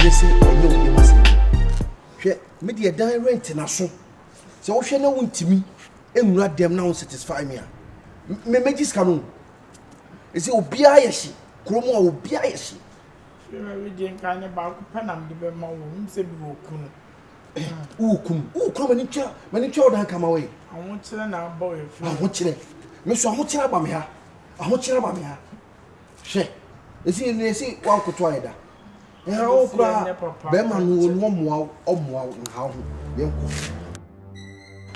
Ɛnyɛ sɛ ɛnyɛ wo yam asɛm o. Hwɛ, me deɛ dan rent na so. Sɛ wohwɛ na wontumi nwura dɛm na wo satisfy me a, me mɛgye sika no o. Ɛsɛ obiara yɛ hye, kurom a obiara yɛ hye. Fie wei deɛ nka ne baako pɛ na mede bɛma wo, wonim sɛ bi wɔ kunu. Wowɔ kunu, wowɔ kunu a m'ani tua, m'ani tua wo dan ka ma wo yi. Ahokyerɛ na abɔ wo afie. Ahokyerɛ, me nso ahokyerɛ aba me ha, ahokyerɛ aba me ha. Hwɛ, esi ne esi wankoto ayɛ da. Nha wo koraa, bɛrima no wɔn ɔmmoa wo, ɔmmoa wo, nha wo ho, yɛnkɔ.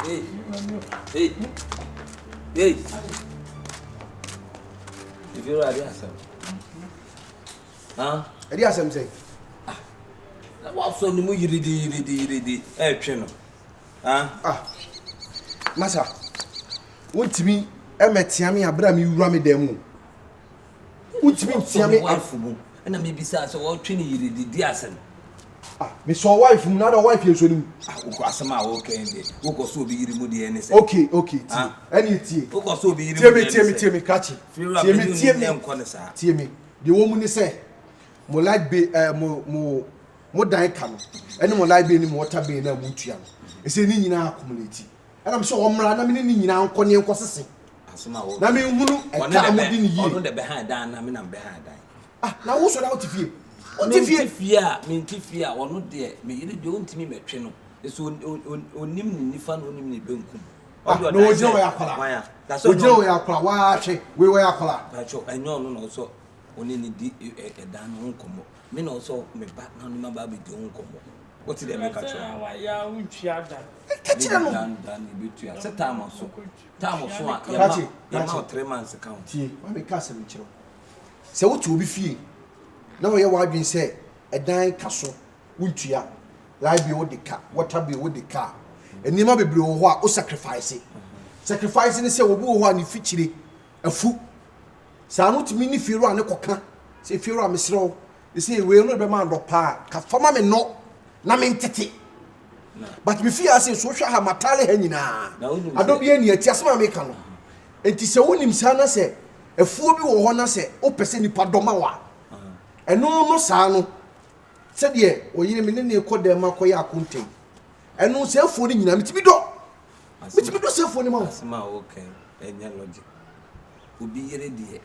Hey, hey, hey. If you're ready, asɛm. Huh? Ɛde asɛm sɛ? Ah. Na wasɔ ne mu yiridi yiridi yiridi ɛretwe no. Huh? Ah. Masa, wontumi ɛmɛtea me abere a mewura me dan mu. Wontumi ntea me. Wife mu. Ɛna mebisa sɛ wɔtwe ne yiridi di asɛm. Ah, mesɔ wife mu na ada wife yɛ nsuo no mu. Ah, wokɔ asɛm a wɔka yi deɛ, wokɔ so obi yiri mu deɛ ne sɛ. Okay, okay, tie. Ɛne tie. Wokɔ so obi yiri mu deɛ ne sɛ. Tie me, tie me, tie me, krakye. Tie me, tie me. Tie me. Deɛ ɛwɔ mu ne sɛ, mo light bill ɛɛ eh, mo mo mo dan ka no ɛne mo light bill ne mo water bill na mo ntua no ɛsɛ ne nyinaa accumulate ɛna mo sɛ ɔmmra na me ne ne nyinaa nkɔ ne nkɔ sese na me nhunu ɛka a mo di ne yie. Ɔno de bɛhan dan na me na bɛhan dan. Ah na wo sɔ na wote fie. Wote fie. Mente fie a mente fie a ɔno deɛ me yere deɛ ɔntumi mɛtwe no nso onim ne nifa na onim ne benkum. Ah, na ogyina hɔ yɛ akwadaa. Ogyina hɔ yɛ akwadaa. Wahwɛ wei wɔyɛ akwadaa. Bàtchɔ ɛnyɛ ɔno na ɔsɔ ɔne ne di ɛdan no ho nkɔmɔ. Me na ɔsɔ me ba na ɔne ma ba abɛdi ho nkɔmɔ. Wote deɛ meka kyerɛ wo? Ka kyerɛ no. Dan dan ebetua sɛ taama so taama so a yɛma yɛma wo 3 months ka ho. Tie, maame ka asɛm nkyerɛ wo. Sɛ wote obi fie na ɔyɛ w'adwene sɛ ɛdan ka so wontua, light bill wode ka, water bill wode ka a, nneɛma bebree wɔ hɔ a wo sacrifice. Sacrifice ne sɛ obi wɔ hɔ a ne fikyire afu. Saa no tumi ne fiewura ne kɔka sɛ fiewura mesrɛ wo sɛ wei no bɛma anɔpa a ka fa ma me nnɔ na mentete. But me fie ase so wohwɛ ha matale ha nyinaa adɔ bi ani ati asɛm a meka no. Nti sɛ wonim saa na sɛ afuo bi wɔ hɔ na sɛ wopɛ sɛ nipa dɔ ma wo a ɛno no saa no Sɛdeɛ ɔyere me ne no rekɔ dɛm akɔyɛ akonta yi, ɛno saa afuo no nyinaa metumi dɔ. Metumi dɔ saa afuo no ma wo. Asɛm a woka yi, ɛnyɛ logic. Obi yere deɛ,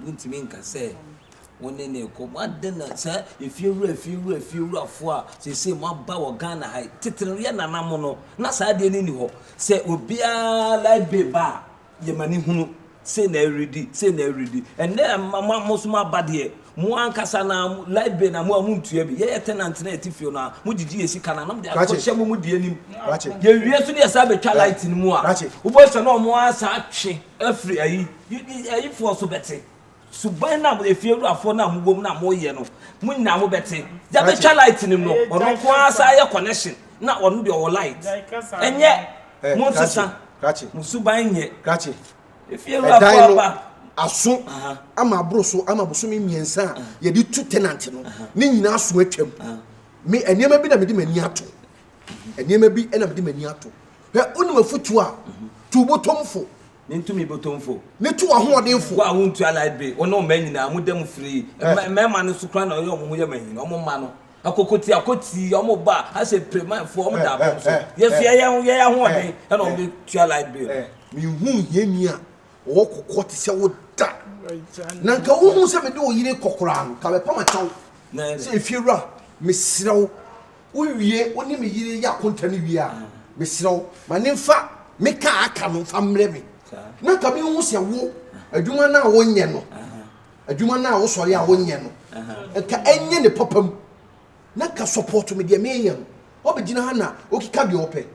wontumi nka sɛ wo ne no rekɔ. Adɛn na saa efiewura efiewura efiewurafoɔ a seesei moaba wɔ Ghana ha yi, tete no yɛ nana mo no, na saa adeɛ no nni hɔ. Sɛ obiara light bill ba a, Yɛ m'ani hunu, sei na ɛredi, sei na ɛredi. Ɛnnɛ a mo mo nso moaba deɛ, mo ankasa na light bill na mo a montua bi. Yɛyɛ tenant na yɛte fie no a, mogyegye yɛ sika no a, na mode akɔhyɛ mo mo deɛ nim. Yɛwie nso ne yɛsan bɛtwa light no mu a, wobɛhu sɛ na wɔn asan atwe afiri ayi, ayifoɔ nso bɛte. Suban no a efiewurafoɔ no a mowɔ mu no a moyɛ no, mo nyinaa mobɛte. Yɛbɛtwa light no mu no, ɔno nko ara san yɛ connection na ɔno deɛ ɔwɔ light. Ɛnyɛ mo nsesa, mo suban nyɛ. Efiewurafoɔ aba. Aso ama aboro so ama bosome mmiɛnsa a yɛde tu tenant no ne nyinaa so atwam. Me nneɛma bi na mede m'ani ato. Nneɛma bi na mede m'ani ato. Hwɛ, wonim afotuo a, tu botomfo. Ne ntumi botomfo. Ne tu ahoɔdenfo. Wo a wontua light bill, wo ne wo mma nyinaa, moda mu firii. Mmarima no so koraa na ɔyɛ wɔn ho yɛ mahin, wɔn mma no. Akokoti akotii, wɔn ba, asɛ piremanfoɔ, wɔn da abɔn so. Yɛn nso yɛyɛ yɛn ahoɔden ɛna wɔn de tua light bill. Menhuu hiani a ɔwɔ kɔkɔɔ te sɛ wo da. Na nka wohu sɛ mede wo yere kɔ koraa no, ka bɛpam akyɛw sɛ efiewura, mesrɛ wo, Wowie, wo ne me yere yɛ akonta no wie a, mesrɛ wo, ma ne mfa me ka a aka no mfa mmrɛ me. Na nka menhu sɛ wo, adwuma no a wonyɛ no, adwuma no a wosɔre a wonyɛ no, nka ɛnyɛ ne papa mu. Na nka sɔpɔto me deɛ meyɛ no. Wabɛgyina ha na wokeka deɛ ɔpɛ.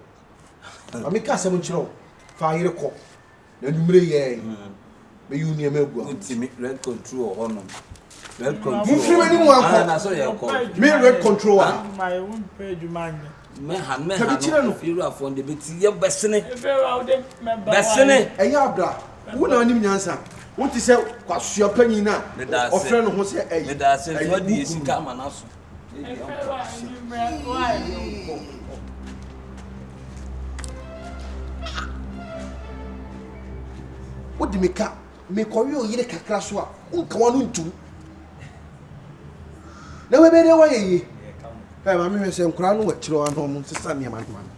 Ma meka asɛm nkyerɛ wo, fa yere kɔ. Na anwummere yɛn bɛyi wo nneɛma agu ahɔ. Wotumi red control wɔ hɔnom. Red control. Mumfiri m'anim ankɔ. Me red control a. Mɛha mɛha Kabi kyerɛ no. Fiewurafoɔ de bɛti yɛ bɛsene. Bɛsene. Ɛyɛ abra. Wo na anim nyansa. Wote sɛ kwasua panyin na ɔfrɛ ne ho sɛ ɛyi. Medaase nso adi yɛ sika ama n'aso. Wode me ka mekɔwe oyere kakra so a wonka w'ano ntom na wɛbɛyɛ dɛ woayɛ yie. Ɛ maame hwɛ sɛ nkwadaa no wɔ akyire hɔ a na wɔn nsesa nneɛma no ma no.